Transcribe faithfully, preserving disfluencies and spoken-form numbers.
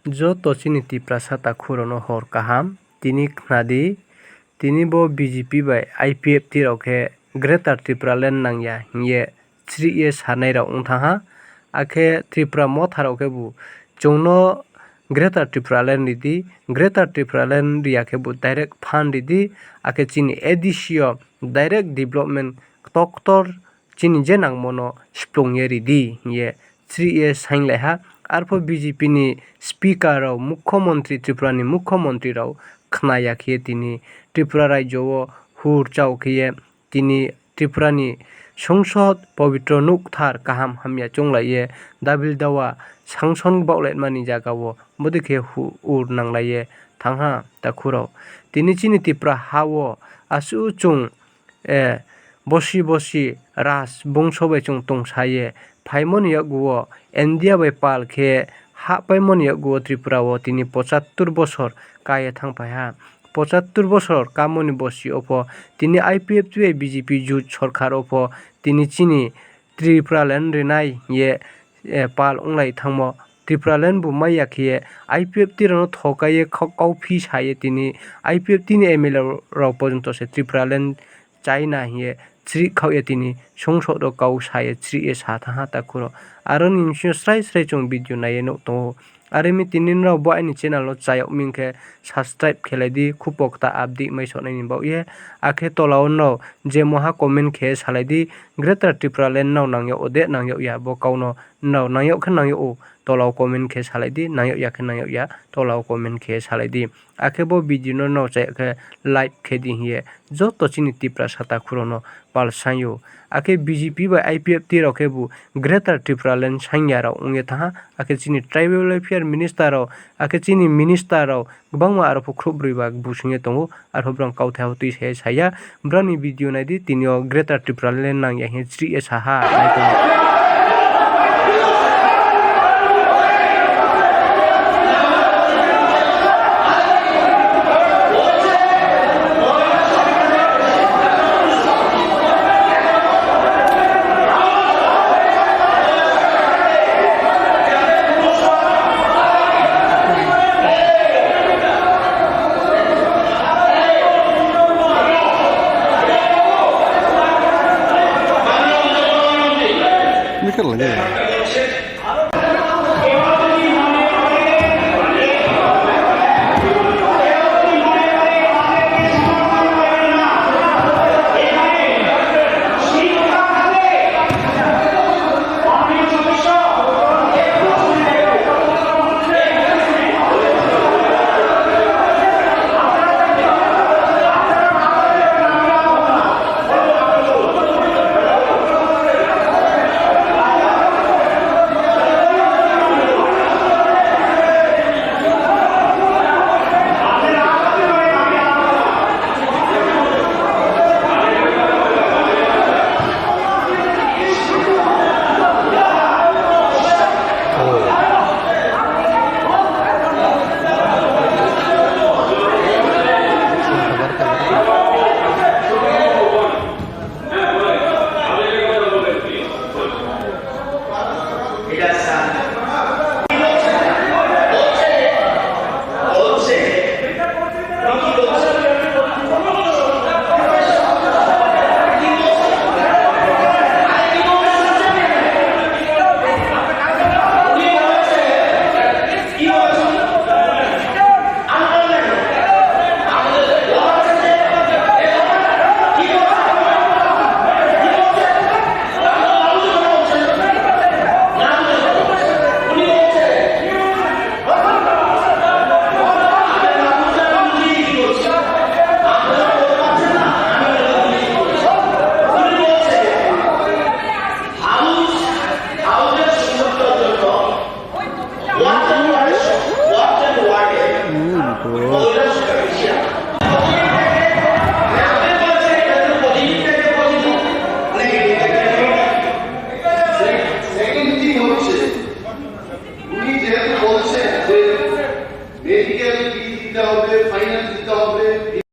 Joto chini Tiprasa takhu rao no hor kaham. Tini khna di, tini bo B J P bai I P F T rao khe Greater Tipraland nang ya hing ye chrih ye sanai rao ong thanng ha. Akhe Tripura Motha rao khebu, chung no Greater Tipraland ri di, Greater Tipraland ri ya khebu direct fund ri di, akhe chini A D C yo direct development ktor ktor chini je nangmo no splung ye ri di hing ye chrih ye sainglai ha. Arpho B J P ni speaker rao, mukhomontri, Tripura ni mukhomontri rao khna ya khe ye tini Tripura rajyo wo hur chao khe ye tini Tripura ni songsod pobitro nouhthar kaham hamya chounglai ye dabil dawa sanction baohlaima ni zaga wo bodei khe hur nanglai ye thanng ha takhu rao. Tini chini Tripura ha wo asuh chung bosi bosi raj bongso bai chung tongsa ye phaimo ni yakgu wo India bai pal khe hahpaimo ni yakgu wo Tripura wo tini pochattor bosor ka ye thanngphai ha. Pochattor bosor kamo ni bosi yo pho tini I P F T bai B J P jut sorkar wo pho tini chini Tripuraland rinai hing ye pal onglai thanngmo, Tripuraland bu mai ya khe ye I P F T rao no thoka ye kau, kauphi sa ye tini I P F T ni M L A rao porjonto se Tripuraland chai na hing ye chrih khaoh ye tini songsod wo kau sa ye chrih ye sa thanng ha takhu rao. Aro ni bsing yo srai srai chung video nai ye nuh tong ou. Are mi tini nrao bo aini channel no cha yag mi hing khe subscribe khelai di, khupo kta update mai sonai ni baoh ye. Akhe tola wo nrao je moha comment khe salai di, Greater Tripuraland nrao nang yag ou de nang yag ya, bo kau no nrao nang yag khe nang yag ou, tola wo comment khe salai di, nang yag ya khe nang yag ya, tola wo comment khe salai di. Akhe bo video no nrao cha yag khe like khe di hing ye joto chini Tiprasa takhu rao no pal saing ou. Akhe B J P bai I P F T rao khebu Greater Tripuraland saing ya rao ong ye thanng ha. Akhe chini Tribal Welfare Minister rao, akhe chini minister rao gbangma aro pho khrouhbroi ba busung ye tong ou, arpho brao kauthai ha tui sa ye sa ya. Brao ni video nai di, tini yo Greater Tripuraland nang ya hing ye chrih ye sa ha, nai tong ou.